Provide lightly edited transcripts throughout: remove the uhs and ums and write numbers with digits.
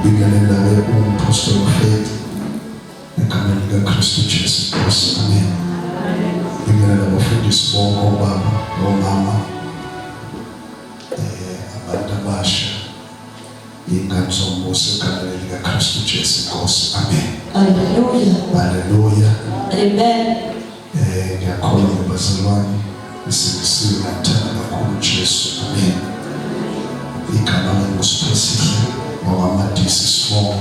Ngibingelela-ke uMphostoli Faith egameni likaKristu Jesu Nkosi. Amen. Ngibingelela abafundisi bonke, obaba nomama, abantu abasha, ingane zombuso egameni likaKristu Jesu Nkosi. Amen. Hallelujah. Haleluya. Amen. Ngiyakholwa bazalwane, isindisiwe ngiyamthanda kakhulu uJesu. Amen. Igama lami nguSiphesihle wakwaMadisi Sibongo.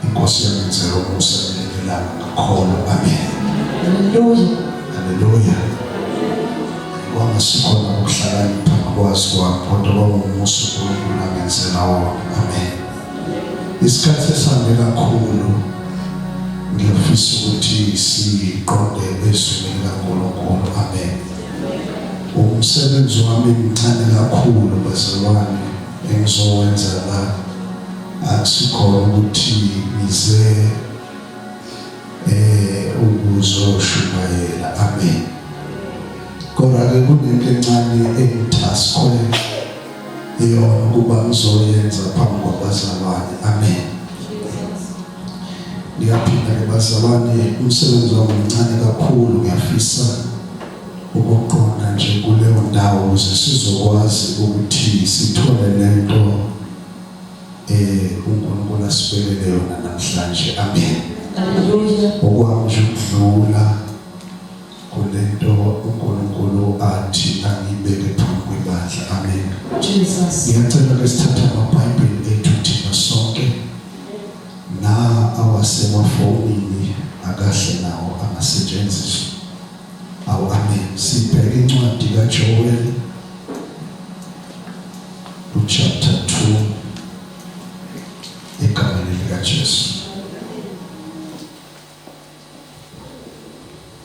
Inkosi yangenzela umusa ngelinye ilanga ngakholwa. Amen. Hallelujah. Haleluya. Kwangasikhona ukuhlakanipha nokwazi kwami, kodwa kwangumusa uNkulunkulu angenzela wona. Amen. Isikhathi esihambe kakhulu, ngiyafisa ukuthi siqonde ezwini likaNkulunkulu. Amen. Umsebenzi wami mncane kakhulu bazalwane engizowenza la, akusikhona ukuthi ngize ukuzoshumayela. Amen. Kodwa ke kunento encane engithaskwe yona ukuba ngizoyenza phambi kwabazalwane. Amen. Ngiyaphinda ke bazalwane, umsebenzi wami mncane kakhulu, ngiyafisa ukuqonda nje kuleyo ndawo ukuze sizokwazi ukuthi sithole lento uNkulunkulu asibekele yona namhlanje. Amen. Hallelujah. Okwami nje ukudlula kulento uNkulunkulu athi angibeke phambi kwebandla. Amen. Jesus. Ngiyacela ke sithathe amaBhayibheli ethu thina sonke, na awasemafonini akahle nawo angasetshenziswa. Awu, amen. Sibheke incwadi kaJoel uchapter 2 egameni likaJesu.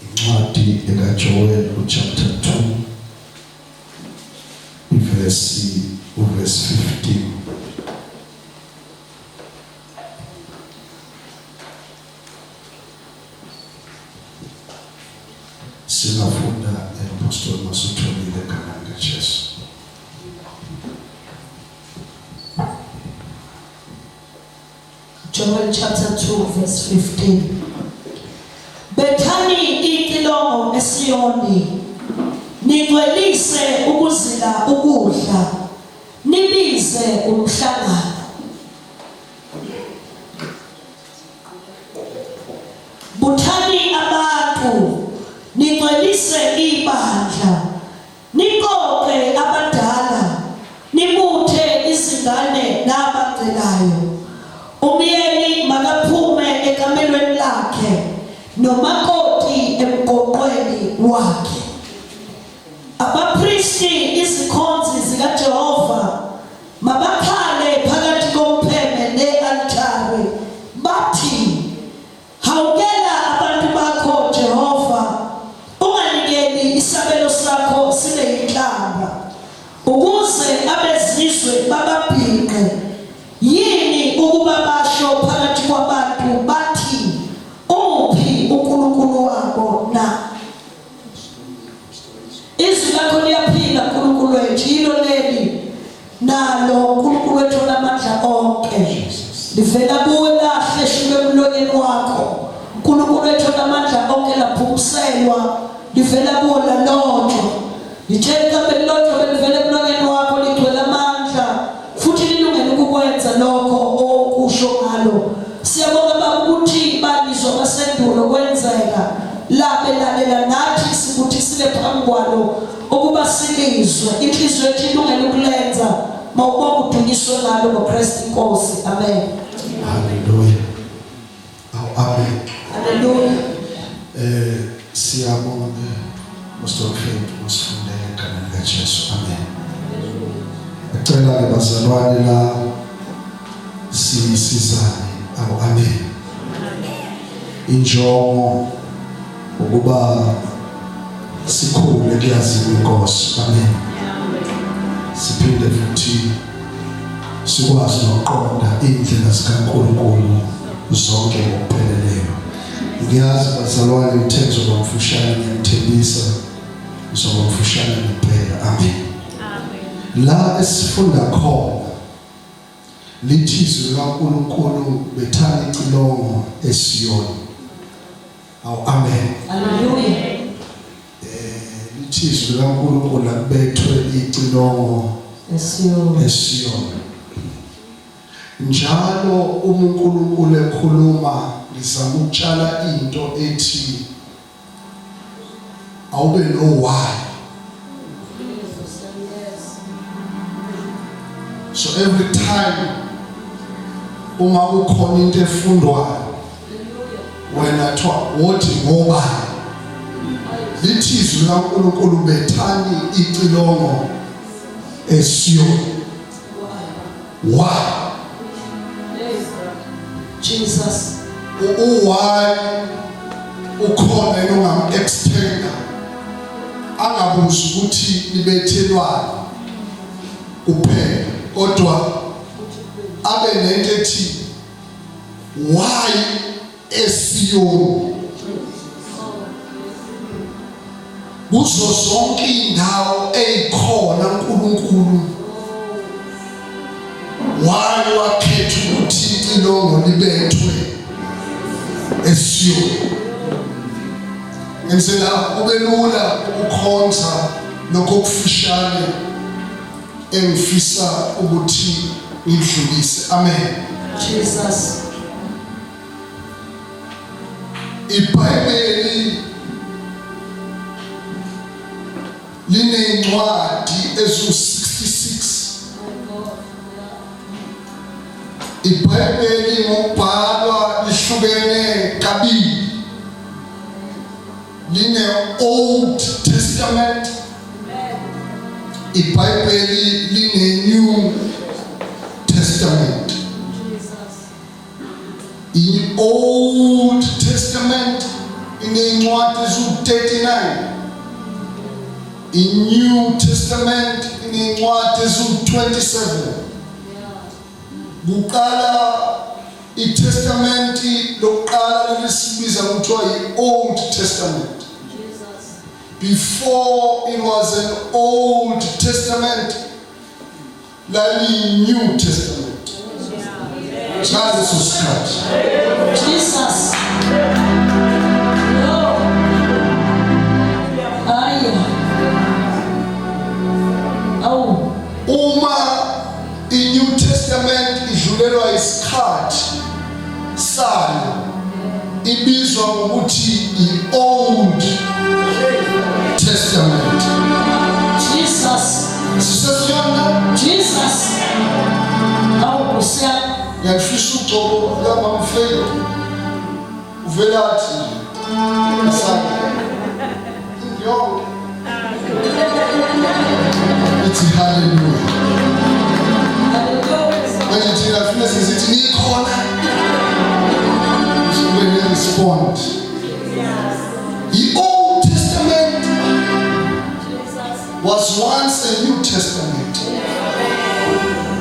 Incwadi ekaJoel uchapter 2 uverse 15. Singafunda eMpostoli masutholile egameni likaJesu. Joel chapter 2 verse 15. Bethani icilongo eSiyoni, ningcwelise ukuzila ukudla, nibize umhlangano. Buthani abantu, ningcwelise ibandla, niqoqe abadala, nibuthe izingane nabacelayo. Umyeni makaphume ekamelweni lakhe, nomakoti emgoqweni wakhe. Abapristi, izikhonzi zikaJehova, mabakhale phakathi kompheme ne-altare, bathi, Hawukela abantu bakho, Jehova, unganikeli isabelo sakho sibe yinhlamba, ukuze abezizwe bababhinqe. Yini ukuba basho phakathi kwabantu bathi, Uphi uNkulunkulu wabo na? Izwi lakho liyaphila, Nkulunkulu wethu, yilo leli nalo, Nkulunkulu wethu onamandla onke, livela kuwe, lahleshulwa emlonyeni wakho, Nkulunkulu wethu onamandla onke, laphumuselwa livela kuwo, lalotshwa. Litshela kambe lilotshwa belivela emlonyeni wakho, ligcwele amandla futhi lilungele ukukwenza lokho okusho ngalo. Siyabonga Baba ukuthi balizwa basendulo kwenzeka, labe lalela, nathi sibuthisile phambi kwalo ukuba silizwe. Inhliziyo yethu ilungele ukulenza. Mawubonga udunyiswe ngalo ngoKristu inkosi. Amen. Haleluya. Awu, amen. Haleluya. Siyabonga Pastor Faith usifundele egameni likaJesu. Amen. Ngicela ke bazalwane la sisizane. Awu, amen. Injongo ukuba sikhule kuyazini inkosi. Amen. Siphinde futhi sikwazi nokuqonda indlela zikaNkulunkulu zonke ngokupheleleyo. Ngiyazi bazalwane ngithe ngizoba mfushane, ngiyanithembisa ngizoba mfushane ngempela. Amen. La esifunda khona Lithi izwi likaNkulunkulu bethani icilongo eSiyoni. Awu amen. Hallelujah. Eh lithi izwi likaNkulunkulu akubethwe icilongo eSiyoni. eSiyoni. Njalo uma uNkulunkulu ekhuluma ngizama ukutshala into ethi awube no why. So every time uma kukhona into efundwayo wena thiwa wothi ngoba lithi izwi likaNkulunkulu bethani icilongo eSiyoni. Why? Jesus. Why ukhona yena ongam-extenda angabuzi ukuthi nibethelwani kuphela kodwa abe nento ethi why eSiyoni kuzo zonke indawo ezikhona uNkulunkulu why wakhetha ukuthi icilongo libethwe eSiyoni ngenzela kube lula ukukhonza lokho okufushane engifisa ukuthi ngidlulise amen Jesus iBhayibheli linencwadi ezu-66 iBhayibheli ngokubhalwa lihlukene kabili line Old Testament iBhayibheli line New Testament I-Old Testament inencwadi eziwu-39. I-New Testament inencwadi eziwu-27. Kuqala iTestamenti lokuqala lelisibiza kuthiwa yi-Old Testament. Before it was an Old Testament, laliyi-New Testament ngaleso sikhathi. Jesus. No. Ayi. Awu. Uma i-New Testament idlulelwa isikhathi sayo ibizwa ngokuthi i-Old Testament. Jesus. Sisesiyona Jesus. Awu Nkosi yami. Ngiyalifisa ugcobo lukamamfeli uvela athi nje indlu yonke ithi haleluya. Manje thina funa sithi nikhona sube ne-respond. The Old Testament was once a New Testament.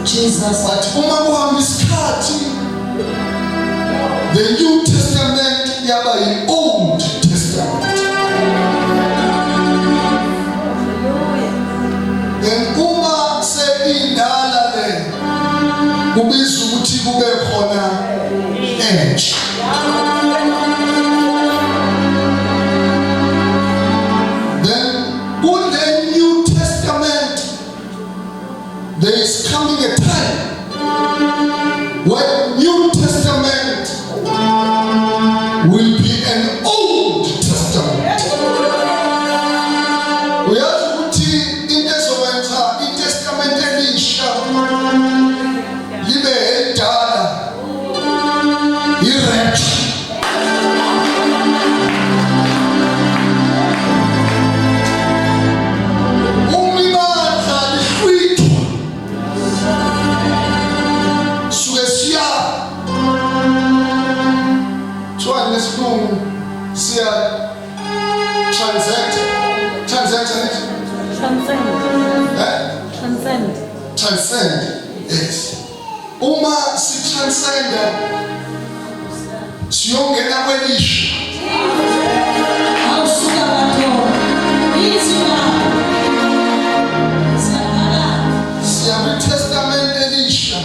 Jesus. But uma kuhamba isikhathi the New Testament yaba yi-Old Testament. Then uma seyindala le kubiza ukuthi kube khona entsha. Then kule New Testament there is coming a time when New Testament will be an Old Testament. Uyazi ukuthi into ezokwenza iTestament elisha libe elidala i-rapture. Uma ibandla lihlwithwa suke siya kuthiwa ngesilungu siya transact transact angithi? Transcend. Eh? Transcend. Transcend yes uma sitranscenda siyongena kwelisha Awusuka madoda. Izwi lakho. Siyakhala. Siya kwitestamente elisha.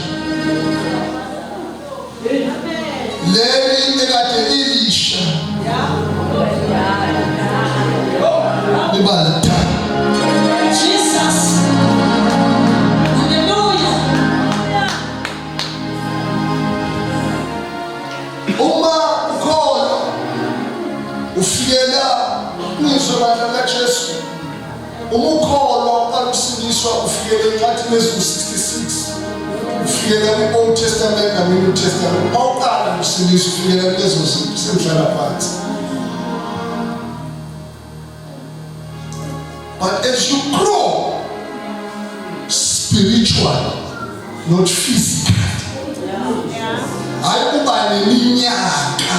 Ungizwe bandla likaJesu. Uma ukholwa uqala ukusindiswa ufikele encwadini eziwu-66 ufikela kwi-Old Testament nakwi-New Testament. Uma uqala ukusindiswa ufikela kulezo zinto sengihlala phansi. But as you grow spiritually, not physically. Hayi kuba neminyaka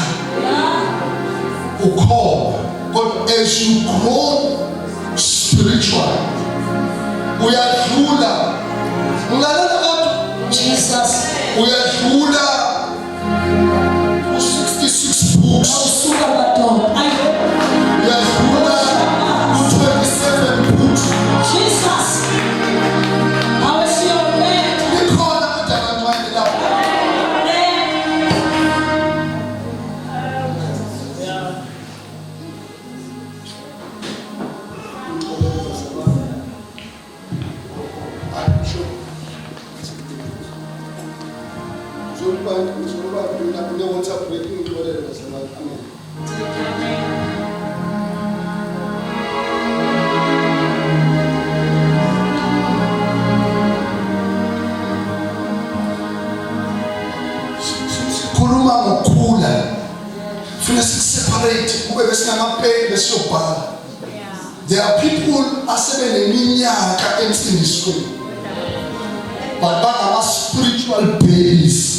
ukhona, kodwa as you grow spiritually uyadlula. Ulalela kodwa Jesus. Uyadlula ku-66 books. Awusuka madoda. Ayi. Uyadlula ku-27 books. Jesus. Awe siyoletha. Ikhona kodwa kancane lapho. Amen. Ngizokuba ne-water break ngixolele bazalwane. Amen. Sikhuluma ngokukhula. Funa sikuseparate kube besingamapeni besiyobhala. There are people asebeneminyaka ensindisweni. But bangama spiritual babies.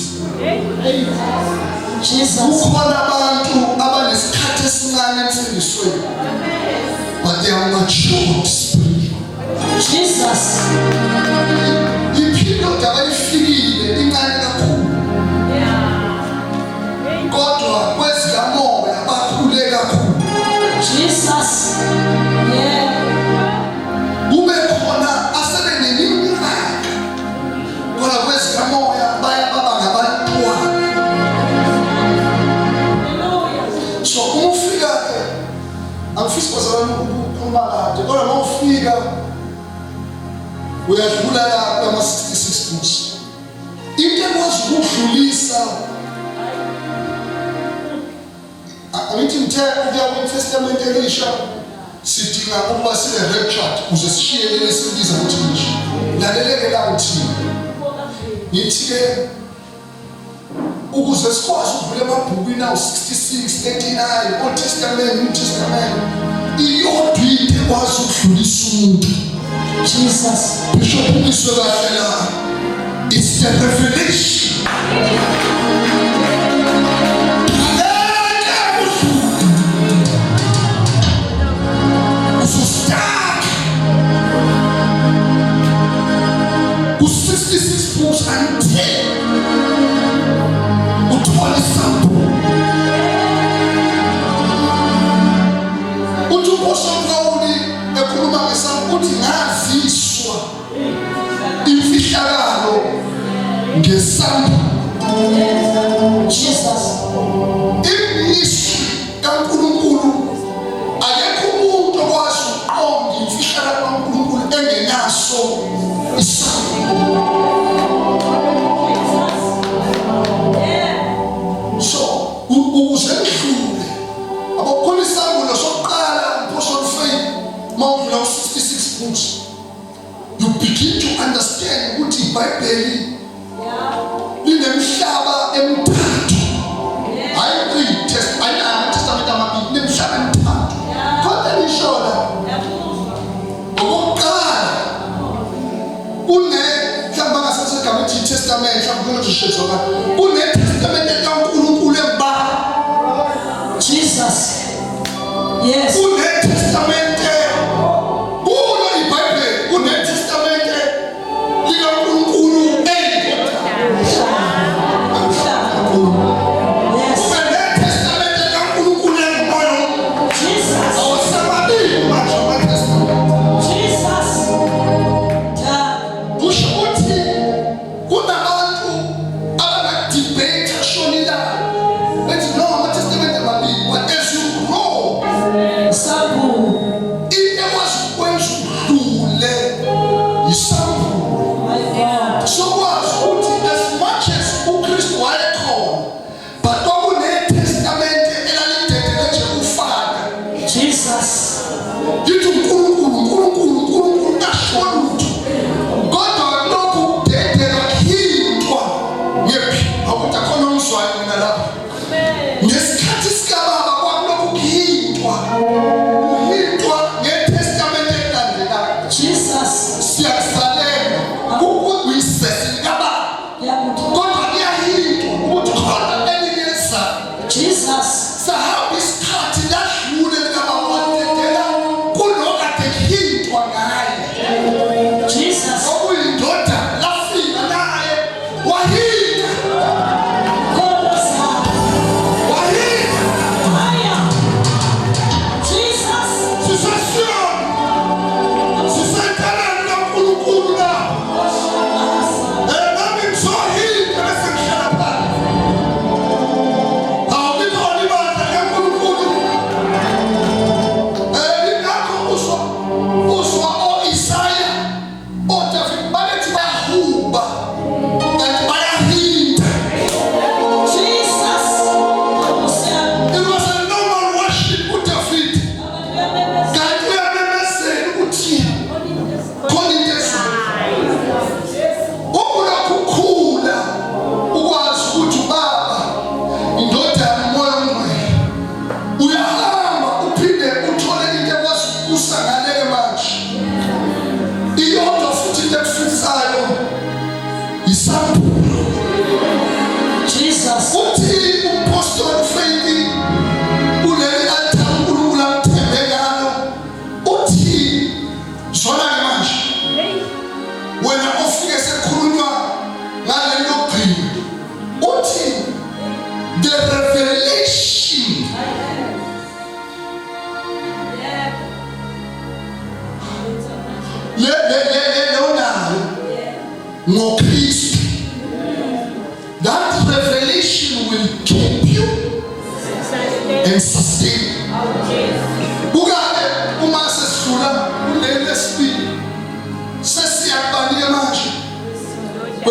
Jesus. Kukhona abantu abanesikhathi esincane ensindisweni. But they are matured spiritually. Jesus. Iperiod abayifikile incane kakhulu. Kodwa kwezikamoya bakhule kakhulu. Jesus. Yeah. Kube khona asebeneminyaka. Kodwa kwezikamoya baya baba ngabantwana. Hallelujah. So uma ufika ke angifisi bazalwane ukukhuluma kade kodwa uma ufika uyadlula la kuma-66 books. Into ekwazi ukudlulisa angithi ngithe ukuya kwiTestament elisha sidinga ukuba sibe raptured ukuze sishiye leli esilibiza ukuthi lisha. Laleleke la uthini. Ngithi ke ukuze sikwazi ukuvula emabhukwini awu-66 39 Old Testament New Testament iyodwa into ekwazi ukudlulisa umuntu. Jesus. Bishop umiswe kahle la. It's the revelation. Ngeke udlule. Usustuck ku-66 books until uthole isambulo. Uthi uMpostoli Pawuli ekhuluma ngesambulo uthi ngaziswa imfihlakalo ngesambulo. Jesus. Imisi kaNkulunkulu akekho umuntu okwazi ukuqonda imfihlakalo kaNkulunkulu engenaso isambulo. Jesus. Yeah. So ukuze ngidlule abakhona isambulo sokuqala uMpostoli Faith mawudlula ku-66 books you begin to understand ukuthi iBhayibheli linemhlaba emithathu. Hayi three test ayinayo amatestament amabili, linemhlaba emithathu. Kodwa nisho la okokuqala kune mhlawumbe angasebenzisa igama elithi testament mhlawumbe kunothi ka kune testament kaNkulunkulu embala. Jesus. Yes. Kune testament kulo iBhayibheli, kune testament likaNkulunkulu eyindoda. Yes. Kube ne testament kaNkulunkulu engumoya. Jesus. Awasamabili manje ama-testament. Jesus. Ta. Kusho ukuthi kunabantu abangadebate shonila bethi no amatestament amabili, but as you grow Sambulo.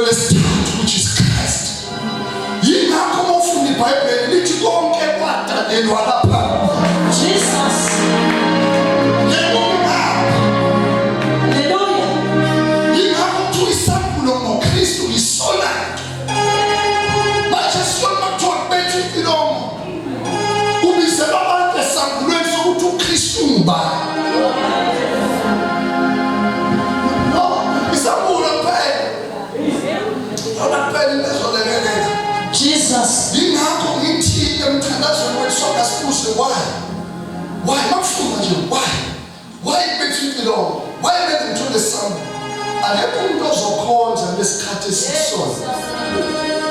Kwelesithathu, which is Christ. Yingakho uma ufunda iBhayibheli lithi konke kwadalelwa lapha. Jesus. Yebo, ngapha. Hallelujah. Yingakho kuthiwa isambulo ngoKristu isona. Manje siyona makuthiwa kubetha icilongo. Kubizelwa abantu esambulweni sokuthi uKristu ngubani. No, isambulo kuphela. Yona kuphela into ezolekelela. Jesus. Yingakho ngithi emthandazweni wethu sonke sibuze why? Why? Makufunda nje why? Why kubetha icilongo? Why kumele ngithole isambulo? Akekho umuntu ozokhonza lesikhathi esikusona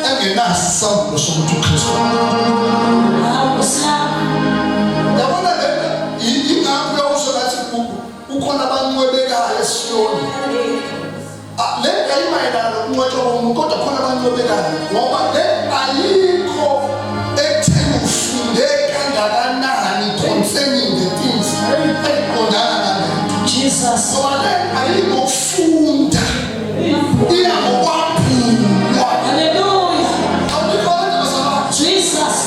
engenaso isambulo sokuthi uKristu. Hawu Nkosi yami. Yabona lento ingakho uyawuzwa ngathi kukhona abancwebekayo eSiyoni. Ah, le nto ayimayelana nokunqotshwa komuntu kodwa khona abancwebekayo ngoba le ayikho ekutheni ufunde kangakanani concerning the things eziqondana nalento. Jesus. Ngoba le ayikokufunda, iya ngokwambulwa. Hallelujah. Awukhona nje bazalwane. Jesus.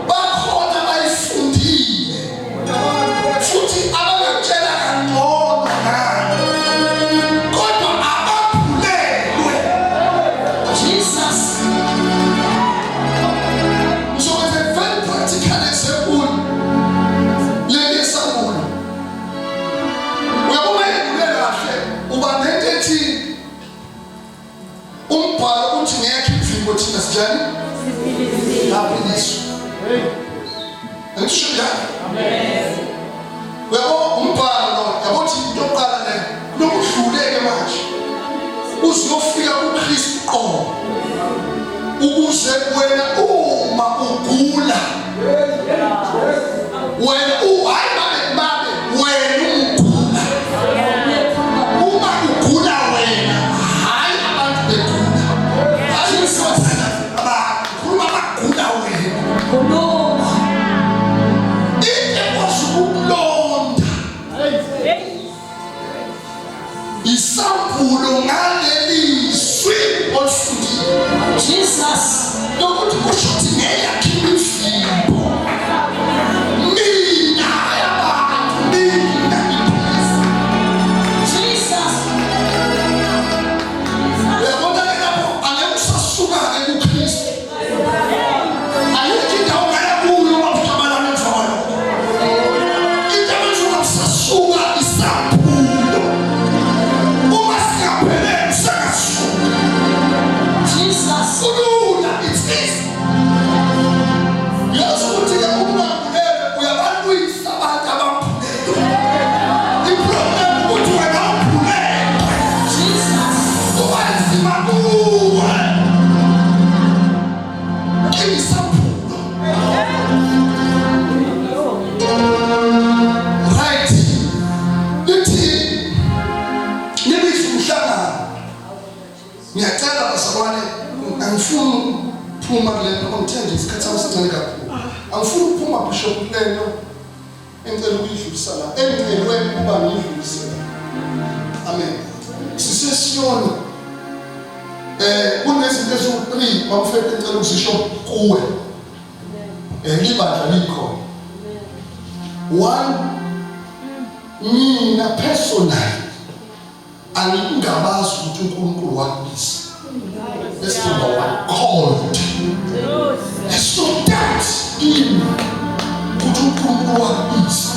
Bakhona abayifundile futhi abangakutshela kangcono ngani kodwa abaphulelwe. Jesus. Ngizokwenza a very practical example leli esambulo. Uyabona yembulele kahle uba nento ethi umbhalo uthi ngekho imvimbo thina sinjani laphiliswa. Angisho njalo. Uyabo umbhalo lo, yabo thi into yokuqala le lokudluleke manje uzofika kuKristu qobo ukuze wena uma ugula wena hayi babe babe wena ugula uma ugula wena hayi abantu begula hayi usothatha abantu khuluma bagula wena. Khuluma. Into ekwazi ukukulonda isambulo ngaleli zwi olifundile Jesus. lokuthi kusho ukuthi ngeyakhe imivimbo mina yabantu mina ngiphilisa. Jesus. Uyabona-ke lapho angeke usasuka-ke kuKristu, ayikho indawo ongaya kuyo bakuhlabalana emva kwalokho. Into ebenza ungasasuka isambulo uma singaphelele usengasuka. Jesus. Kulula, it's easy. Yazi ukuthi-ke ukungambulele uyabalwisa abantu abambulele. I-problem ukuthi wena umbulele. Jesus. Kuba nzima kuwe. Isambulo. Right. Lithi nibiza umhlangano. Ngiyacela bazalwane, angifuni ukuphuma kule nto ngithe nje isikhathi sami sincane kakhulu. Angifuni ukuphuma bishop kule nto engicela ukuyidlulisa la. Engicelwe ukuba ngiyidlulise la. Amen. Sisesiyoni. Kunezinto eziwu-3 bamfethu engicela ukuzisho kuwe. Libandla likhona. One, mina personally angikungabazi ukuthi uNkulunkulu wakubiza. That's number one. Called. There's no doubt in ukuthi uNkulunkulu wakubiza.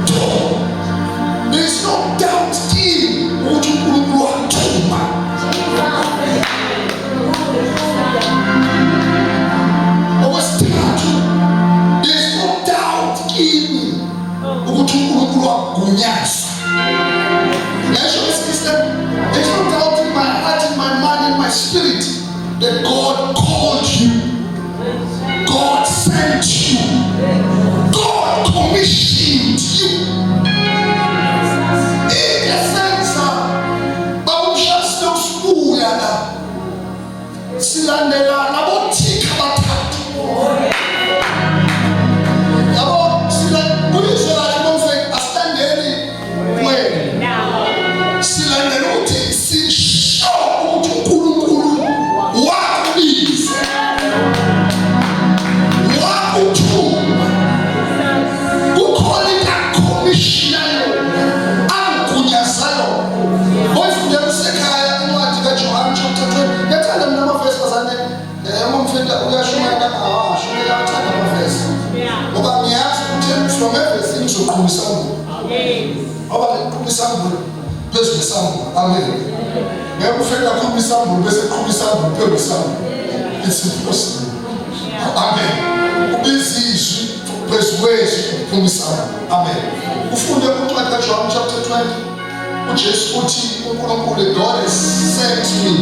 Two, there's no doubt in ukuthi uNkulunkulu wakuthuma. Okwesithathu, there's no doubt kimi ukuthi uNkulunkulu wakugunyaza. Ngisho isiKristu, there's no doubt in my heart, in my mind, in my spirit that God called you. God sent you. God commissioned you. Into esenza babumshasi lokusibuya la silandela labothika abathathu yabo sila kuyizwe kahle bomfethu asilandeli wena silandela ukuthi sisho ukuthi uNkulunkulu Uzoqhuma isambulo. Ngoba ngiqhuma isambulo phezu kwesambulo. Amen. Ngeke ufike kakhulu isambulo bese qhuma isambulo phezu kwesambulo. It's impossible. Amen. Ubiza izwi phezu kwezwi uphuma isambulo. Amen. Ufunde uncwadi kaJohn chapter 20. uJesu uthi uNkulunkulu God has sent me.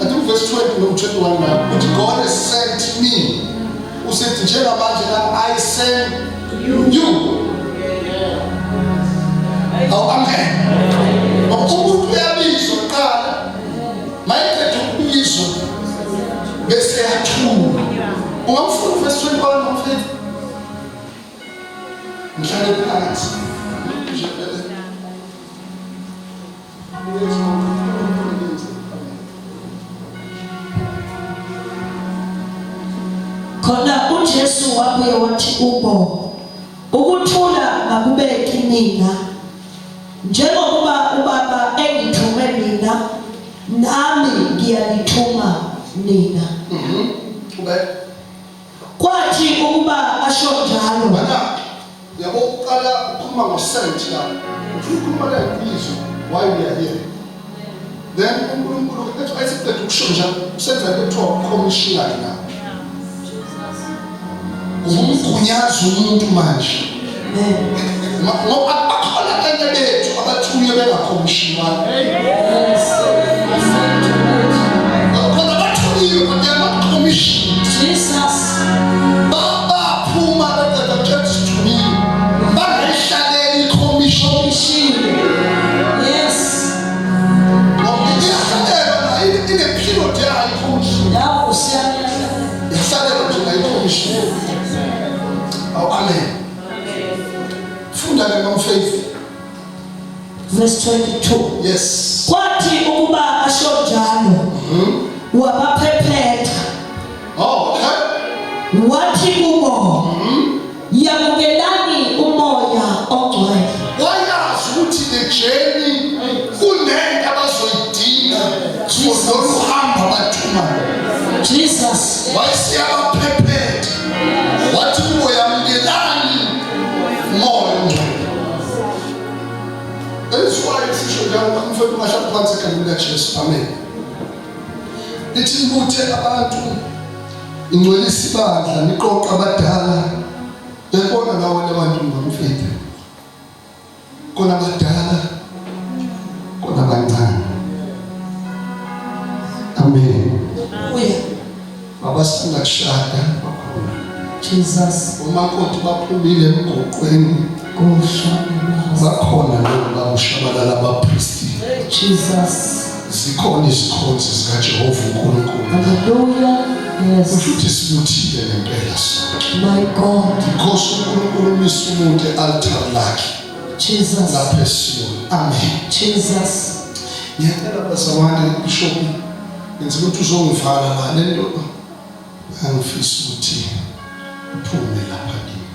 I think verse 20 no 21 now. Uthi God has sent me. Usethi njengamanje la I send you. Awu amen. Ngoba umuntu uyabizwa kuqala. Mayeqeda ukubizwa bese yathula. Ungamfuna verse 21 mfethu? Ngihlale phansi. Khona uJesu wabuye wathi kubo, Ukuthula makube kinina, njengokuba uBaba engithume mina, nami ngiyanithuma nina. Mhm. Kwathi ukuba asho njalo. Wena yabo uqala ukhuluma ngo-sent la. Ufuna ukhuluma la izwi why we are here. Then uNkulunkulu ethi ayisiqeda ukusho njalo usenza into ekuthiwa commissioner la. Ubumgunyaza umuntu manje. Ngoba bakhona abanye bethu abathunywe bengakhomishinwanga. Yes. Khona bathunyiwe but they are not commissioned. Jesus. Baphuma beqeda church sithumiwe. Bangayihlaleli i-commission. Commission. Yes. Ngoba iyahlalelwa la ine-period yayo i-commission. Yawo siyahlalelwa. Ihlalelwa nje la i-commission. Awu amen. Funda ke mamfaith. Verse 22. Yes. Kwathi ukuba asho njalo, wabaphephetha. Oh, okay. Wathi kubo, yamukelani umoya ongcwele. Wayazi ukuthi the journey kunento abazoyidinga for lolu hambo abathumayo. Jesus. Wayeseyabaphephethha. Wathi kubo yamukelani umoya ongcwele. That is why sisho njalo umfowethu ungahlala phansi egameni likaJesu. Amen. Lithi nibuthe abantu ingcwelisa ibandla niqoqa abadala bebona nawe labantu ngomfethu. Kona abadala kona abancane. Amen. Uya. Abasanda kushada bakhona. Jesus. Umakoti baphumile emgoqweni. Kusho. Bakhona nobaba abapristi. Jesus. Zikhona izikhonzi zikaJehova uNkulunkulu. Hallelujah. Yes. Kusho ukuthi sibuthile ngempela sonke. My God. Because uNkulunkulu umisa umuntu e-altar lakhe. Jesus. Lapha eSiyoni. Amen. Jesus. Ngiyacela bazalwane Bishop ngenza ukuthi uzongivala la lento angifisi ukuthi iphume lapha kimi.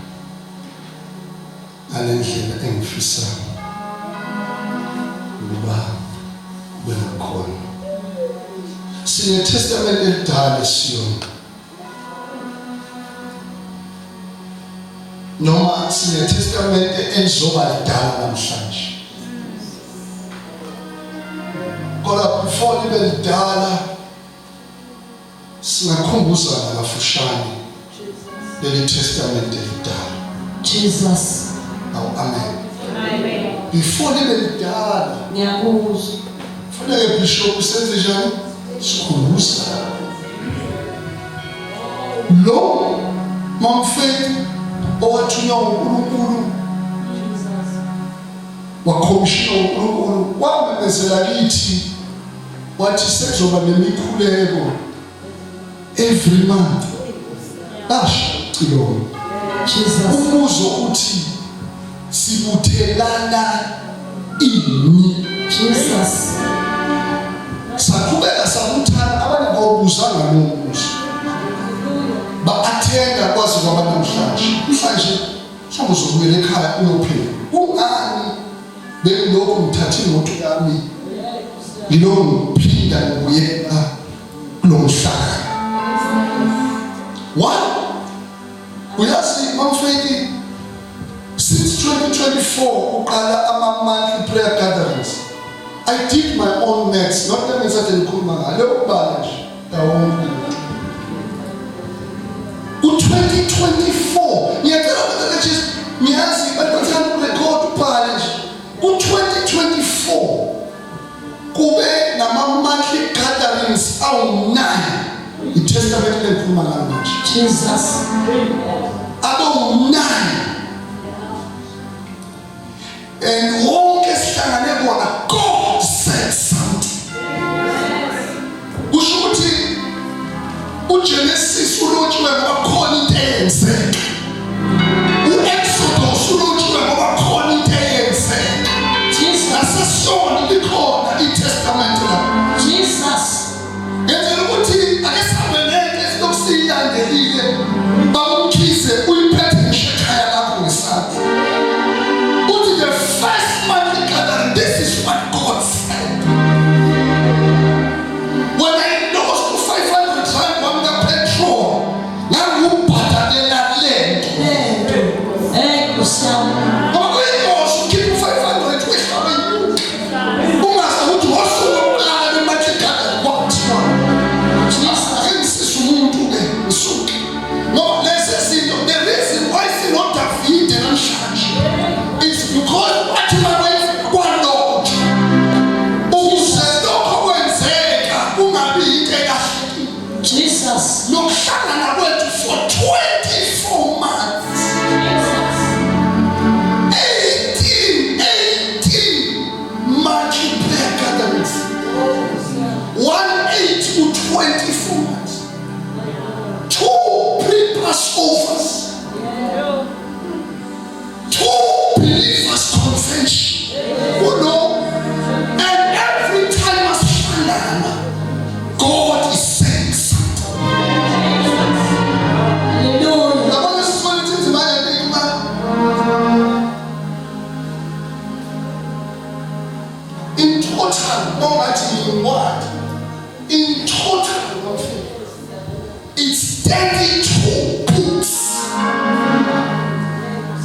Ngalendlela engifisa ukuba kube nakhona. Sine Testament elidala eSiyoni. Noma sine Testament elizoba lidala namhlanje. Kodwa before libe lidala Singakhumbuzana kafushane leli testament elidala. Jesus. Awu amen. Amen. Before libe lidala. Ngiyakuzwa. Funeke bishop senze njani? Sikhumbuza. Lo mamfethu owathunywa uNkulunkulu wakhomishina uNkulunkulu wamemezela kithi wathi sekuzoba nemikhuleko every month basho cilongo Jesus umbuzo uthi sibuthelana ini Jesus saqhubeka sabuthana abanye bawubuzanga lowo mbuzo ba-athenda kwaze kwaba namhlanje namhlanje mhlawumbe uzobuyela ekhaya uyophela kungani Bengilokhu ngithatha imoto yami ngilokhu ngiphinda ngibuyela kulo mhlangano. One, uyazi mamfeti since 2024 uqala ama-monthly prayer gatherings. I did my own maths, not le ngisathi ngikhuluma ngayo, lokubala nje ndawonke. Ku-2024 ngiyacela ukuthi nje ngiyazi abantu bathanda ukurekhodi ubhale nje. Ku-2024 kube nama-monthly gatherings awu-9 itestament lengikhuluma ngalo manje. Jesus. Abe-9 and wonke sihlangane kona God said something. Kusho ukuthi uGenesis ulotshiwe ngoba khona into eyenzeka. UExodus ulotshiwe ngoba khona into eyenzeka. Jesus. Nasesoni likhona iTestament la. Jesus. Ngenzela ukuthi ake sihambe nento esilokhu siyilandelile. Baba uMkhize uyiphethe ngisho ekhaya lakho ngesandla. Uthi the first monthly gathering, this is what God said. When I lost 500 rand wami ka-petrol, ngangubhadalela lento. Lento. Eh Nkosi yami. Ngoba kuyingozi ukhipha u-500 wehla wenyuka. Ungazi ukuthi ngosuku lokuqala lwe-monthly gathering kwakuthiwa. Jesus. Ake ngisize umuntu-ke ngisuke. Ngoba lezi zinto, the reason why sinoDavide namhlanje is because wathi makwenza kwalotshwa. Ukuze lokho kwenzeka kungabi yinto elahlekile. Jesus. Nokuhlangana kwethu for 24 months. Jesus. 18, 18 monthly prayer gatherings. 1 8 to 24 months. Two pre-Passovers. Two believers convention. You know, and every time asihlangana, God is saying something. Hallelujah. Yabona sisibona ukuthi inzima yempilo ma. In total, mongathi incwadi. In total, it's 32 books.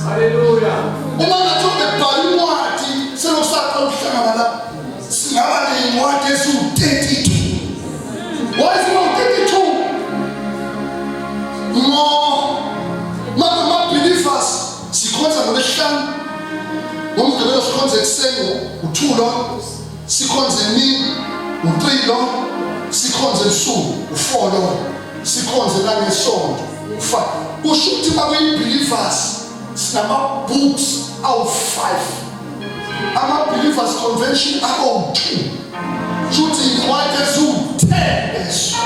Hallelujah. Uma ngathi ubebhala incwadi selokhu ukuhlangana la singaba ney'ncwadi eziwu-32. Why ziba-32? Ngo ma-believers sikhonza ngolwesihlanu, ngomgqibelo sikhonze ekuseni u-2 lo, sikhonze emini u-3 lo, sikhonze ebusuku u-4 lo, sikhonze nangesonto u-5. Kusho ukuthi makuyi-believers sinama-books awu-5, ama-believers convention awu-2, shuthi iy'ncwadi eziwu-10 lezo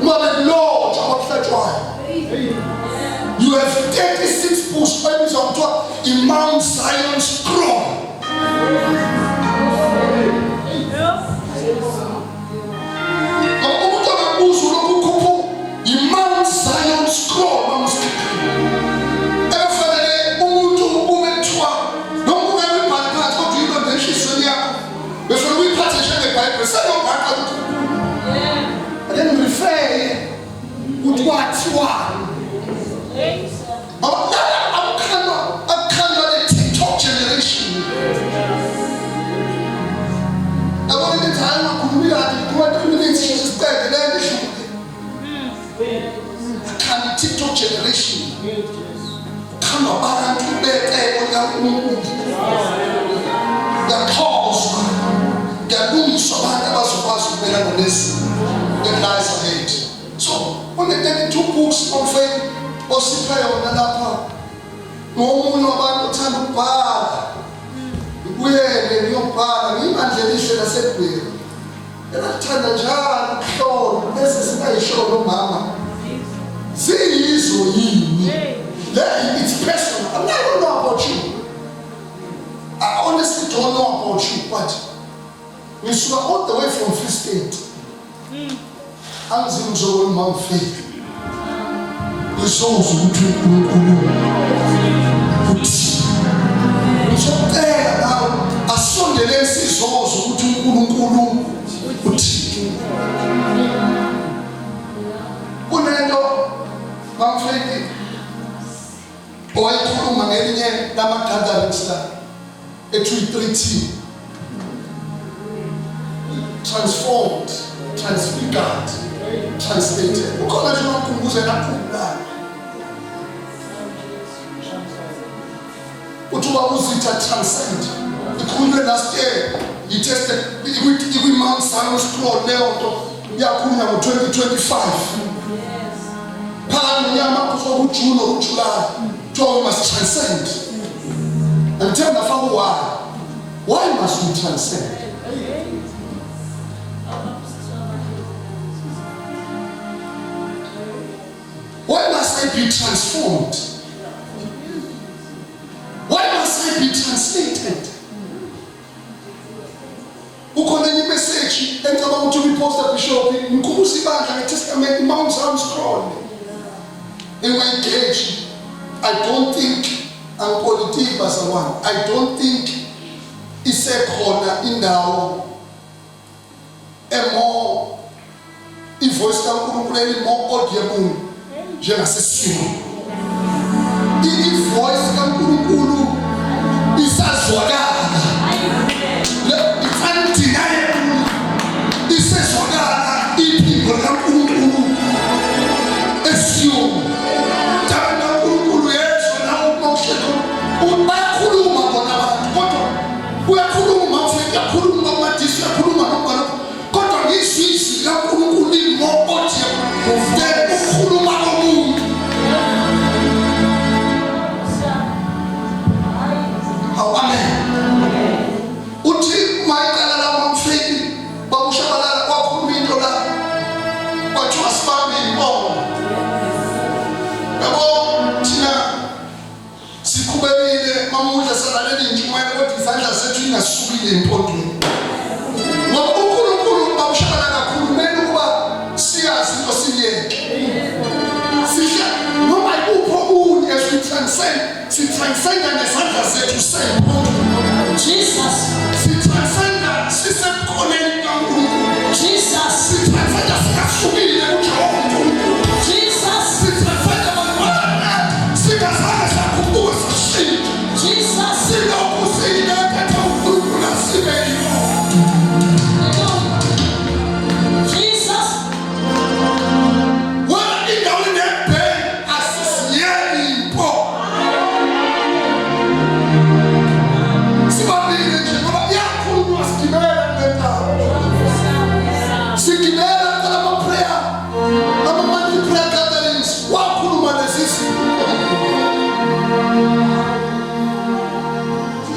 uma bekulotshwa kwakuhlatshwayo. You have 36 books ebizwa kuthiwa i-Mount Zion Scroll. Ngoba umuntu angakubuza ulokhu ukhuphu i-Mount Zion Scroll manuscript ekufanele umuntu ume kuthiwa noma ungeke uyibhale phansi kodwa uyilonde enhliziyweni yakho befanele uyiphathe njengebhayibheli selobhaqa ukuthi ake ngirefere ukuthi kwathiwani. Ngoba lana akukhandwa akukhandwa le-TikTok generation. Yabona into ethi hayi ungakhulumi kahle kuma 3 minutes siqede le nto idlule. Akhanda i-TikTok generation. Khandwa abantu becebo likaNkulunkulu. Kuyaxhoswa, kuyalungiswa abantu abazokwazi ukumelana nezimo that lies ahead. So une-32 books omfeni osiphe yona lapha ngomunye wabantu othanda ukubhala. Ngibuyele ngiyobhala ngiyibandla elihle laseGweru elakuthanda njalo ukuhlola bese singayisho nomama ziyizo yini le. It's personal. I don't know about you. I honestly don't know about you, but ngisuka all the way from Free State angizi ngizobona umama Faith ngizozwa ukuthi uNkulunkulu uthi ngizocela nawe asondele sizozwa ukuthi uNkulunkulu uthi kunento bamfeki. Owayikhuluma ngelinye lama-gatherings la ethu i-3T. Transformed, transfigured, translated. Ukhona nje ongakhumbuza nakhumbulayo. Uthi uba uzitha transcend. Ikhulunywe last year. Iteste ikwi-Mount Zion scroll leyo nto iyakhulunywa ngo-2025. Phakathi nonyaka kusuka kuJune nokuJuly. Kuthiwa we must transcend. Angithemba nafaka u-why. Why must we transcend? Why must I be transformed? Why must I be translated? Kukhona enye imessage engicabanga ukuthi uyiposta bishop ngikhumbuza ibandla ngeTestament Mount Zion scroll. Engayigage. I don't think angipolitiki bazalwane. I don't think isekhona indawo emo ivoice kaNkulunkulu eli more audible njengasesiyoni. Ivoice kaNkulunkulu isazwakala. It's undeniable. Isezwakala iphimbo likaNkulunkulu esiyoni. Taba kaNkulunkulu yezwa nawe uma uhleli bayakhuluma bona abantu kodwa uyakhuluma mfethu uyakhuluma umadisi uyakhuluma noma kodwa ngizwe izwi likaNkulunkulu li-more audible than ukukhuluma komuntu. Awu amen. Uthi uma iqala la mamfiki bakushabalala kwakhuluma into la kwathiwa sibambe inkomo. Yabo thina siqhubekile mamudla salalela intshumayelo kodwa izandla zethu ingasukile empondweni. Ngoba uNkulunkulu bakushabalala kakhulu kumele ukuba siyazi into siyeke. Sihle noma ikuphi okunye as we transcend sitranscenda ngezandla zethu sempondweni. Jesus. Sitranscenda sisebukhoneni bukaNkulunkulu. Jesus. Sitranscenda singasukile kuJehova uNkulunkulu. Jesus. Sitranscenda bantwana singazange sakhuphuka sashintsha. Jesus. Silokhu siyinethethe uNkulunkulu asibe yiyona. Jesus. Wena indawo inebheni asisiyeli impo. Sibambile nje ngoba iyakhulunywa sigibela kule ndawo. Sigibela kuqala ama-prayer, ama-monthly prayer gatherings, wakhuluma lezi zinto.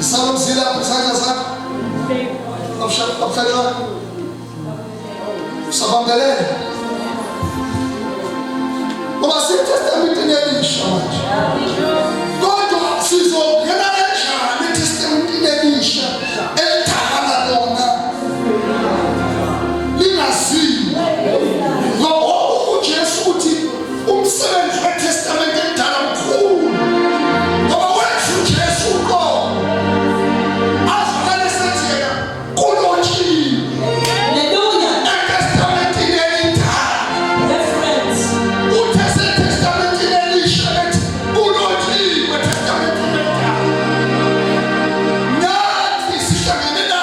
Isalomzila lapho isandla sakho. Abshadwa. Usabambelele. Ngoba siTestamenteni elisha manje. Kodwa sizongena kanjani eTestamenteni elisha elidala lona lingaziwa? Ngoba uJesu uthi umsebenzi weTestamente elidala mkhulu. Ngoba wenza uJesu uqobo. Azwakale sethi yena kulotshiwe Hallelujah. eTestamentini elidala. Reference. Uthe seTestamentini elisha ethi kulotshiwe eTestamentini elidala. Nathi sihlangene la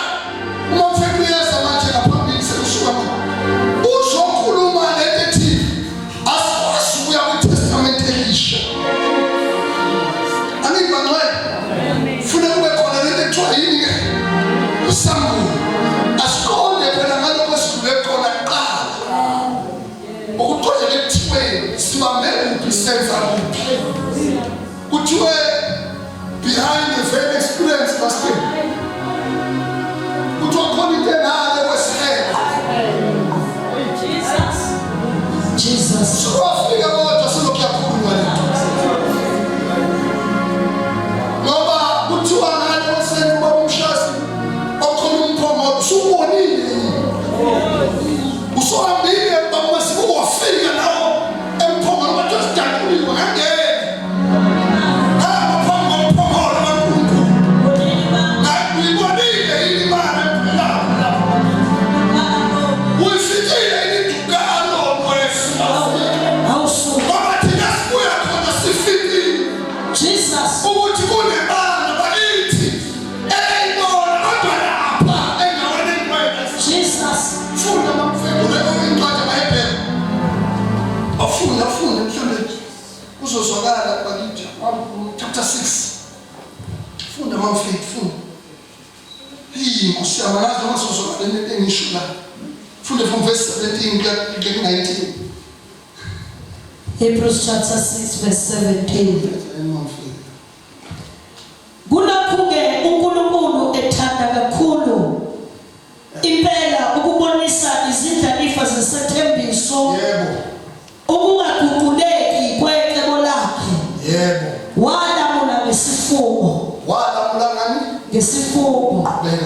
uma mfethu uyeza manje ngaphambili sekusuka manje. Uzokhuluma lento ethi asikwazi ukuya kwiTestament elisha. Angithi bangcwele. Funa kube khona lento ekuthiwa yini ke? Isambulo. Asiqonde phela ngalokho esidlule khona kuqala. Ukuqondela ekuthiweni sibambe kuphi senza kuphi. Kuthiwe behind the veil experience pastor. Kuthiwa khona into engale kwesihelo. Jesus. Jesus. Sowafika kodwa selokhu yakhulunywa lento. Ngoba kuthiwa ngale kwesihelo ubaba umshazi okhona umphongolo usubonile yini? Usuhambile baba Masibuko wafika nawo emphongolo bathi sidakuliwe ngangena. Hamba phambi komphongolo kaNkulunkulu. Nkosi yami angazi noma sozwakala into engisho la. Funde from verse 17 kuya ku-19. Hebrews chapter 6 verse 17. Kulokhu-ke uNkulunkulu ethanda kakhulu impela ukubonisa izindlalifa zesethembiso Yebo. ukungaguquleki kwecebo lakhe. Yebo. Walamula ngesifungo. Walamula ngani? Ngesifungo. Qhubeka.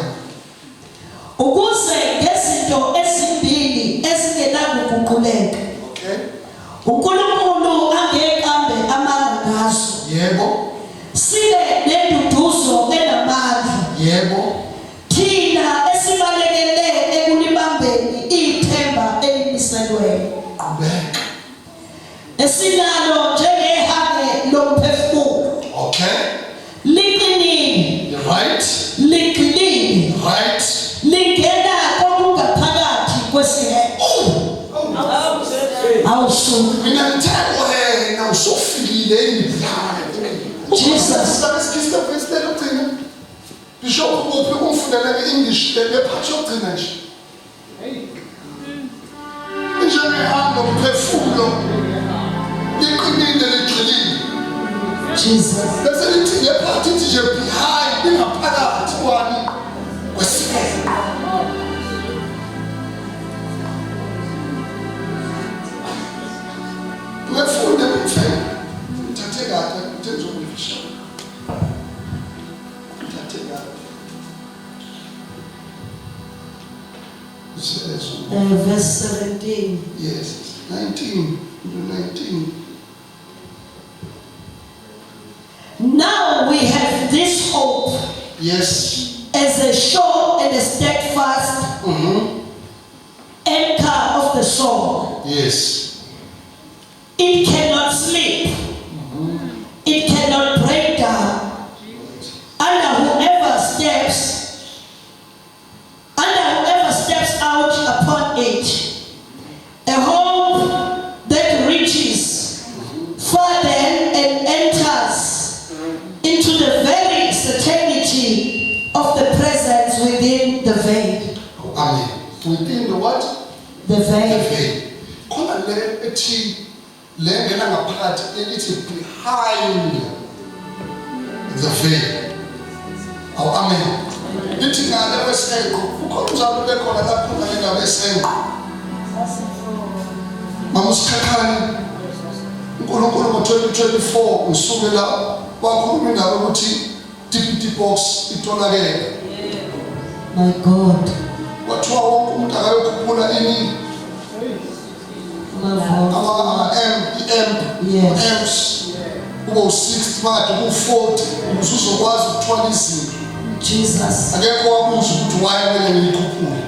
Ukuze ngezinto ezimbili ezingenakuguquleka. Okay. uNkulunkulu angeqambe amanga ngazo. Yebo. Sibe nenduduzo enamandla. Yebo. Thina esibalekele ekulibambeni ithemba elimiselweyo. Qhubeka. Esinalo njengehange lomphefumulo. Okay. Liqinile. Right. Ligxilile. Right. Lingena kokungaphakathi kwesiheke. Oh. Awusuka. Mina ngithe wena usufikile endlini. Jesus. Sabe verse lokugcina. Bishop uphi ungifundele nge-English le part yokugcina nje. Njengehambo mphefumulo liqinile ligxilile. Jesus. Bese lithi le part ithi nje behind ingaphakathi kwani kwesibele. Ungefunde kumfene. Uthathe kahle uthe ngizokuvisha. Uthathe kahle. Verse 17. Yes, 19 to 19. Now we have this hope. Yes. As a sure and a steadfast anchor of the soul. Yes. It cannot sleep. It cannot break down. Under whoever steps, under whoever steps out upon it, a hope that reaches farther and enters into the very certainty of the presence within the veil. Amen. Within the what? The veil. The veil. Khona le ethi le ngena ngaphakathi elithi behind the veil. Awu amen. Lithi ngale kwesenqo ukhona umzali ubekhona lapho ngale ndaba yesenqo. Mama uSikhakhane uNkulunkulu ngo-2024 usukela wakhuluma indaba yokuthi DPT box itholakele. My God. Kwathiwa wonke umuntu akayokhuphula ini ama-M i-amp amps kube u-60 manje ku-40 ukuze uzokwazi ukuthwala izinto. Jesus. Akekho wabuza ukuthi why kumele ngiyikhuphule.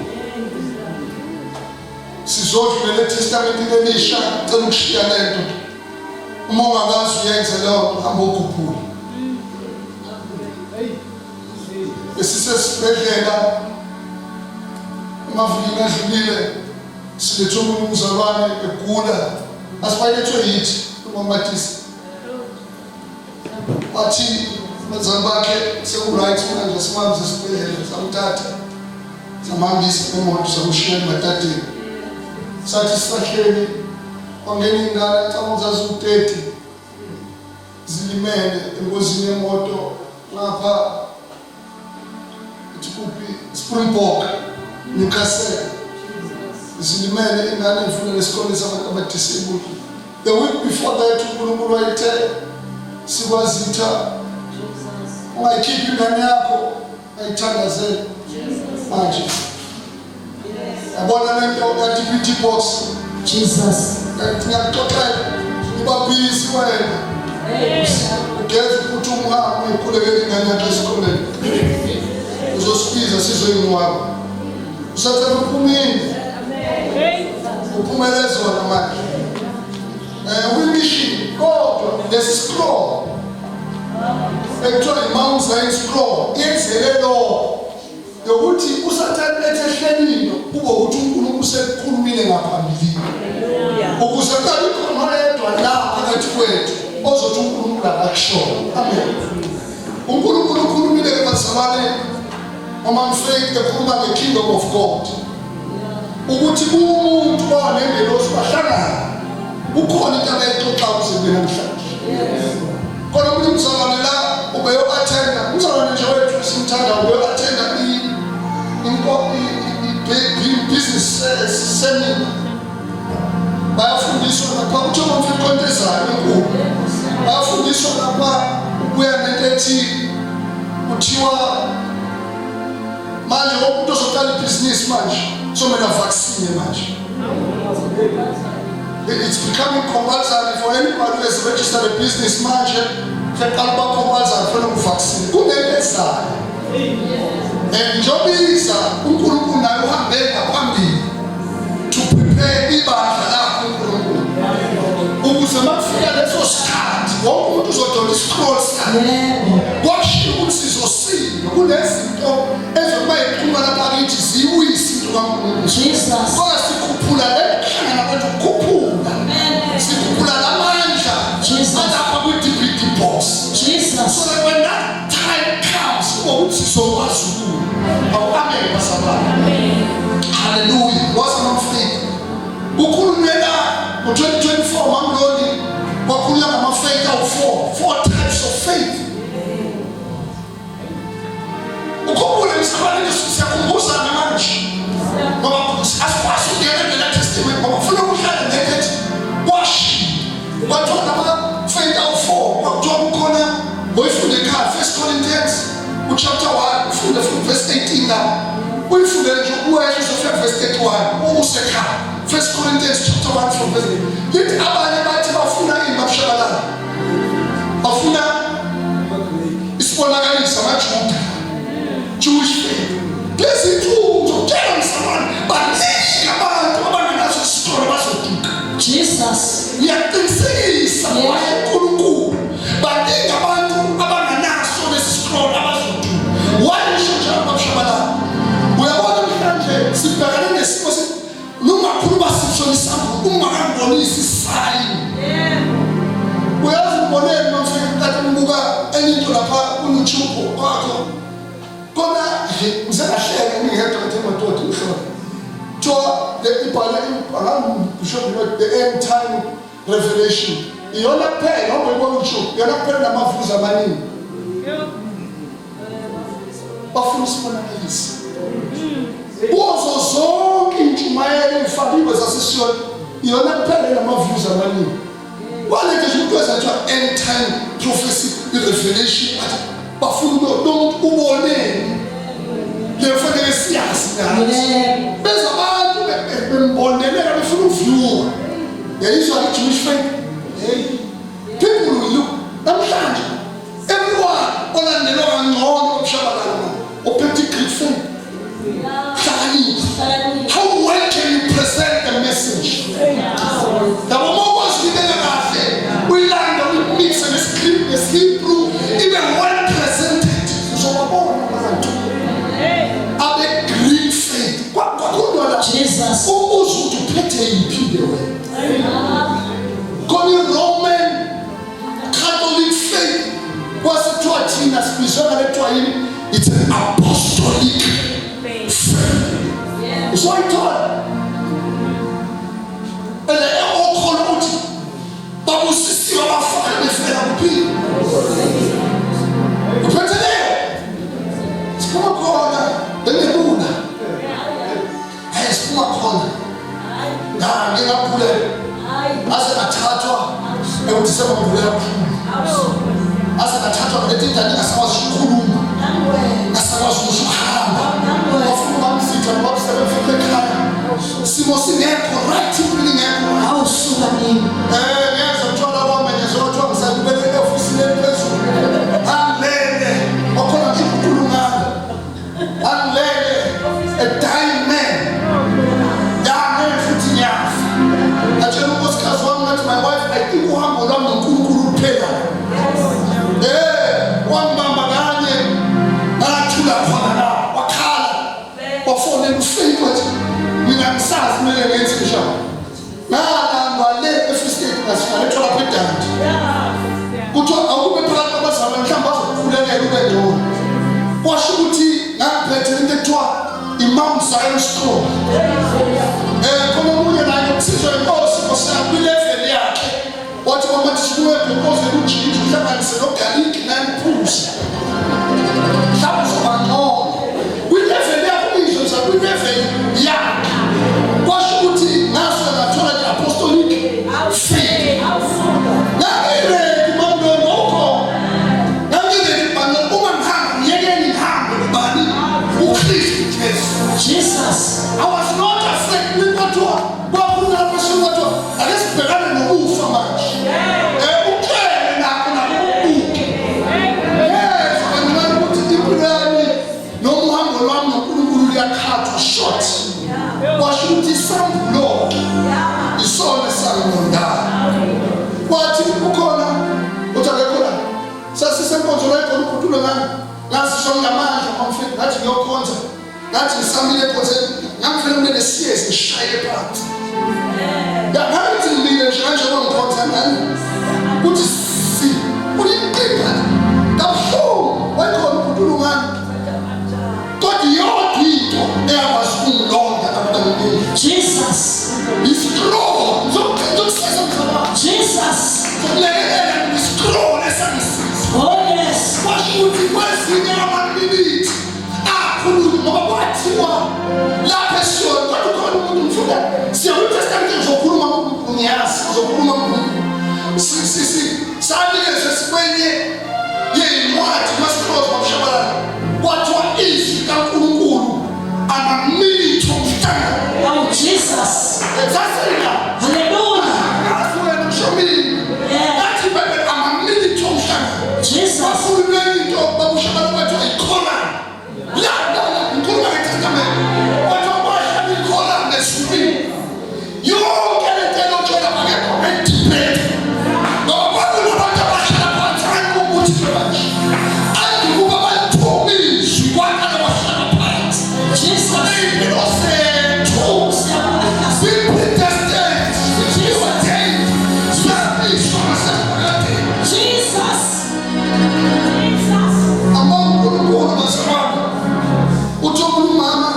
Sizodlulela eTestamentini elisha, cela ukushiya lento. Uma ungakazi uyenze leyo nto, hamba ukhuphule. Besisesibhedlela emavikini adlulile silethe omunye umzalwane egula asibayelethwe yithi umamatisi wathi abazali bakhe seku-right manje simhambe esibhedlela samthatha samhambisa ngemoto samshiya emadadeni sathi sisahleli kwangena iy'ngane cabanga zaziwu-30 zilimele engozini yemoto ngapha ithi kuphi Springbok Newcastle zilimele ingane ifuna lesikole sabantu abadisabled the week before that uNkulunkulu wayethe sikwazitha ungayikhiphi ingane yakho ayithandazele manje yabona lento ka-DPT box Jesus ngiyakuxoxela uba busy wena ugeza ukuthi umhambe uyikhulekele ingane yakho esikoleni uzosibiza sizoyingcwaba usathane uphumile uphumele zona manje um kwi-mission kodwa lesi scroll ekuthiwa i-Mount Zion scroll yenzele lokho yokuthi uSathane ethi ehlelile kube ukuthi uNkulunkulu sekukhulumile ngaphambilini ukuze kungabi khona oyedwa la phakathi kwethu ozothi uNkulunkulu akakushoyo. Amen. uNkulunkulu ukhulumile ke bazalwane. Uma mfake ekhuluma nge-kingdom of God, ukuthi umuntu onengelosi bahlangana, kukhona into abayixoxa kuze kube namhlanje. Khona ukuthi umzalwane la ubeyo-attenda, umzalwane nje wethu simthanda, ubeyo-attenda i-business seminar. Bayafundiswa lapha, kuthiwa umfike into ezayo enkulu, bayafundiswa lapha ukuya nento ethi kuthiwa manje wonke umuntu ozoqala ibhizinisi manje somele avaccine manje. It's becoming compulsory for anybody who has registered a business manje, seqala uba compulsory, kufanele uvaccine. Kunento ezayo, and njengoba iza, uNkulunkulu naye uhambe ngaphambili to prepare ibandla lakhe uNkulunkulu, ukuze uma kufika leso sikhathi wonke umuntu uzodonsa iscroll sakhe. Kwashiwo ukuthi sizosinda kunezinto ezokuba yiqhuma lapha kithi, ziwise into kaNkulunkulu. Jesus. Kodwa sikhuphula le kuhlangana kwethu, kukhuphula, sikhuphula lamandla Jesus. alapha kwi-DVD box, Jesus. so that when that time comes, ukuthi sizokwazi ukuya. Awu, amen bazalwane, haleluya. Waza nomfika kukhulunyela ngo-2024, mamloni, kwakhulunywa ngama-faith awu-four, four types of faith. Ukhumbule msabane, siyakhumbuzana manje ngoba asikwazi ukungena ngena testament, ngoba ufuna ukuhlala nento ethi kwashi kwathiwa nama-faith awu-four. Kwakuthiwa kukhona, ngoyifunde ekhaya, First Corinthians uchapter 1, ufunde from verse 18 la, uyifundele nje uwehle uzofika verse 31 usekhaya. First Corinthians chapter 1 from verse 8, lithi abanye bathi bafuna ini, babushabalala, bafuna isibonakaliso, amaJuda, Jewish faith. Lezi nsuku ngizokutshela mzalwane, baningi abantu abangenaso isitolo bazoduka. Jesus. Ngiyaqinisekisa, uNkulunkulu, baningi abantu abangenaso lesi scroll abazoduka. Wayisho njalo babushabalala. Uyabona, namhlanje sibhekane nesimo nungakhuluma sisho isambulo ungakangibonisi isayini. Uyazi ngiboneni mafika nkathi ngibuka enye into lapha ku-YouTube kwakho kona, ngize ngahleka ngingedwa, ngathi madoda, uhlobo kuthiwa ibhale bishop the end time revelation, iyona kuphela ngoba uyibona YouTube, iyona kuphela namaviews amaningi. Bafuna isibonakaliso kuzo zonke iy'ntshumayelo ey'fakiwe zasesiyona, iyona kuphela enama-views amaningi. Walethe nje umuntu wezathiwa end time prophecy, i-revelation, athi bafuna lo muntu uboneni le fanele siyazi nathi. Beza abantu bembonelela, befuna ukuviewa. Yayizwa i-Jewish faith. Hey, people will look namhlanje, everyone olandelwa kangcono umshabalala ophethe i-Greek faith. Hlakanipha. How well can you present the message? Yabo, uma ukwazi ukuyibeka kahle, uyilanda, uyimixe nesiGreek, nesiHebrew, ibe well presented, uzobabona abantu abe-Greek faith. Kwakhulunywa la. Jesus. Umbuzo ukuthi uphethe yiphi ke wena? Khona i-Roman Catholic faith, kwasithiwa thina sibizwe ngale, kuthiwa yini, it's an apostolic faith. Usoyithola and okhona ukuthi babusisiwe abafana befela kuphila uphethe leyo. Siphuma khona bengebuna, hayi, siphuma khona ya, ngingaphulela aze ngathathwa ekuthi sebangivule kakhulu, aze ngathathwa ngalethi njani, ngasakwazi ukukhuluma, ngasakwazi ukusho ukuhamba. Bafuna ubamsitha ngoba sebefika ekhaya simo singekho right, impilo ingekho right. Awusuka nini? Ngiyezwa kuthiwa labo menyezwa, kuthiwa ngisabukele e-ofisini eliphezulu, angilele, wakhona nje ukulungana, angilele, a dying man yange futhi ngiyafa. Ngatshela unkosikazi wami, ngathi, "My wife, I think uhambo lwami noNkulunkulu luphela." Wangibamba kanye, ngathula khona la, wakhala, wafonela ufike, wathi mina ngisazi kumele ngenze njani. Ngalandwa le eFree State, ngasifaletshwa lapha eDundee, kuthiwa awube phakathi kwabazalwane, mhlawumbe bazokukhulekela ube ngcono. Kwasho ukuthi ngangiphethe I-Mount Zion School. Khona omunye naye ukusizwa inkosi Nkosi yami kwi-level yakhe. Wathi mama thi sibuye bhenkoze kujinja uhlanganise nogaliki naniphuze. Mhlawumbe uzoba ngcono. Kwi-level yakhe ubizwe nje kwi-level yakhe. Kwasho ukuthi ngaso ngathola i-apostolic faith. Ngangiredi mamlomo ukhona. Ngangiredi mamlomo uma ngihamba ngiyekeni ngihambe kubani? UKristu Jesu. Jesus. I was not afraid. Kwathiwa kwakhulunywa lapho esweni kwathiwa ake sibhekane nokufa manje. Ucele nakho nakubuke. Yes, kancane ukuthi impilo yami noma uhambo lwami noNkulunkulu luyakhathwa short. Kwasho ukuthi isambulo isona esangilondayo. Kwathi ukhona uthi akekho la. Sasisenkonzo la ikhona ubhutulo ngami. Ngasisho ngamandla mamfethu ngathi ngiyokhonza. Ngathi ngisamile enkonzweni ngangifuna kube nesiyezi ngishaye phansi. Ngathi ngimile nje kanjengoba ngikhonza ngani. Kuthi si uliqipha kabuhlungu wayikhona ubhutulo ngami. Kodwa iyodwa into eyakwazi ukungilonda kabuhlungu. Jesus. Iscroll. Ngizokusiza mzalwane. Jesus. Ngizokulekelela iscroll esangisiza. Oh yes. Kwasho ukuthi kwezinye amaminithi akhuluma ngoba kwathiwa lapha esiyoni kodwa ukhona umuntu ngifuna siya kwiTestament ngizokhuluma ngiyazi ngizokhuluma sanikezwe sikwenye yeyincwadi masicross babushabalala kwathiwa izwi kaNkulunkulu amaminithi omhlangano. Oh Jesus. Sasina. Hallelujah. Ngazi wena ngisho mina. Ngathi iBhayibheli amaminithi omhlangano. Jesus. Kwakhulunywa into babushabalala kwathiwa ikholana. La la la ngikhuluma ngeTestament. Kwathiwa kwahlala ikholana ezulwini. Yonke le nto elotshwela akekho edibheti. Ngoba kwakunabantu abahlala phansi anikubuthi manje. Andikuba balithume izwi kwaqala kwahlala phansi. Jesus. Iy'mpilo zethu zi-predestined, zi-ordained, ziyamiswa ngasephakadeni. Jesus. Jesus. Ama uNkulunkulu bazalwane. Uthi omunye umama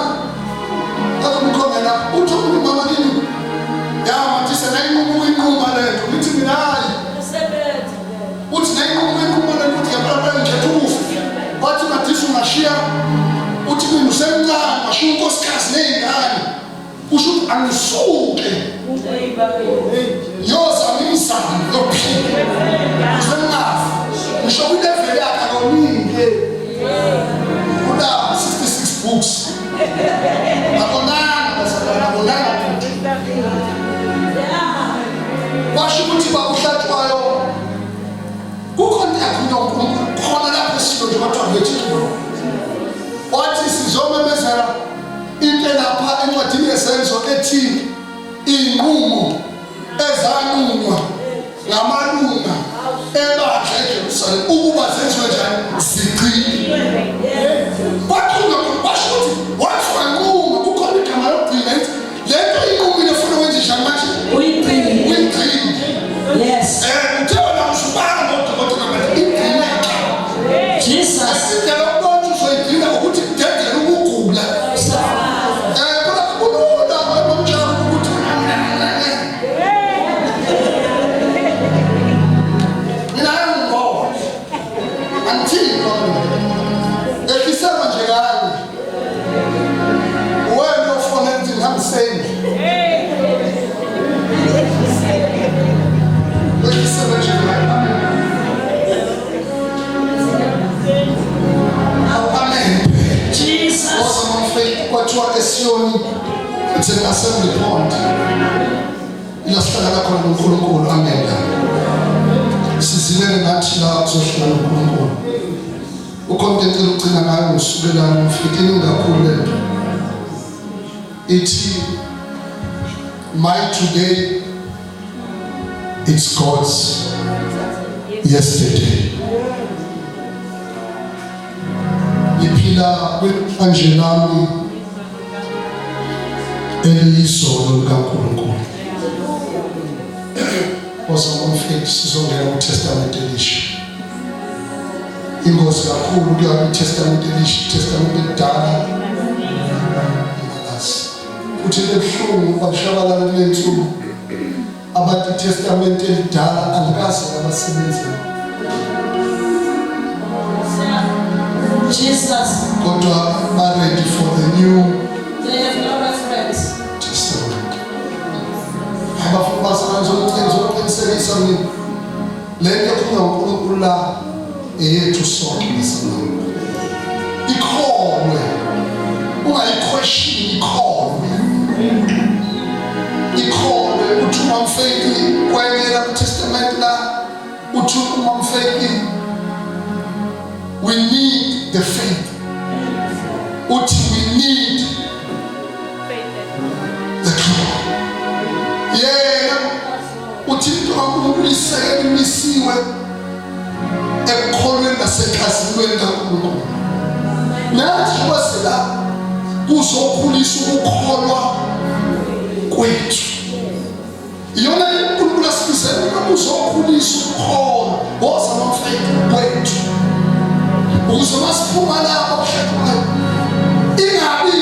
azokukhona la, uthi omunye umama kimi, ya mathise nayinquma ukuyinquma le nto. Ngithi mina hayi. Uthi nayinquma ukuyinquma le nto, uthi ngiyaphala ngikhetha ukufa. Wathi mathise ungashiya, uthi mina usemncane, washiya unkosikazi ney'ngane. Kusho ukuthi angisuke ngiyozama imizamo yokuphila. Usengafi. Ngisho kwileveli yakhe akonile. Una 66 books. Akonanga bazalwane, akonanga futhi. Kwasho ukuthi bakuhlatshwayo kukhona into yakhulunywa uNkulunkulu khona lapho esilo nje kwathiwa kulethe icilongo. Wathi sizomemezela into elapha encwadini yeZenzo ethi iy'nqumo ezanqunywa ngamalunga ebandla eJerusalema ukuba zenziwe njani zigcinwe. Kwakhulunywa kwasho ukuthi wathi wanquma kukhona igama lokugcina lithi le nto inqumile funa wenze njani manje Uyigcine. uyigcine. Yes. Uthe wena usubanga ngodokotela manje igcineke. Jesus. Indlela yokubona uzoyigcina ukuthi kudedele ukugula. Kodwa kulula ngomjalo ukuthi mina angibona. Angithini lokho. Ehliselwa nje kanye. Wena ofona ngithi ngihambiseni. Ehliselwa nje kanye. Amen. Jesus. Waza kwathiwa eSiyoni it's an assembly point. Ila sihlangana khona noNkulunkulu. Amen. Sizilele nathi la kuzohlala noNkulunkulu. Ukhona into engicela ukugcina ngayo ngisukela ngifike iningi kakhulu le nto. Ithi my today it's God's yesterday. Ngiphila kwimhlanje lami eliyizolo likaNkulunkulu. Waza umfethu sizongena kuTestament elisha. Ingozi kakhulu kuya kwiTestament elisha, iTestament elidala. Uthi ebuhlungu bakushabalala kule nsuku abantu iTestamente elidala alikaze labasebenzela. Jesus. Kodwa ba ready for the new. They have no reference. Testament. Abafana ngizoqinisekisa mina le nto ekhulunywa uNkulunkulu la eyethu sonke bazalwane. Ikholwe, ungayikhweshini, ikholwe, ikholwe. Uthi umamfeki kwayekela kuTestament la, uthi umamfeki we need the faith, uthi we need the truth. Yena uthi into kaNkulunkulu isekele imisiwe ekukholweni nasenkazimulweni kaNkulunkulu. Nathi njengoba sila kuzokhulisa ukukholwa kwethu, iyona uNkulunkulu asibizela kuzokhulisa ukukholwa woza nomfethu kwethu, ukuze masiphuma lapha kuhlatshwayo ingabi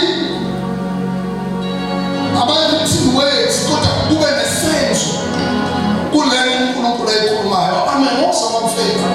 ama-written words, kodwa kube nesenzo kule uNkulunkulu ayikhulumayo. Amen. Woza mamfethu.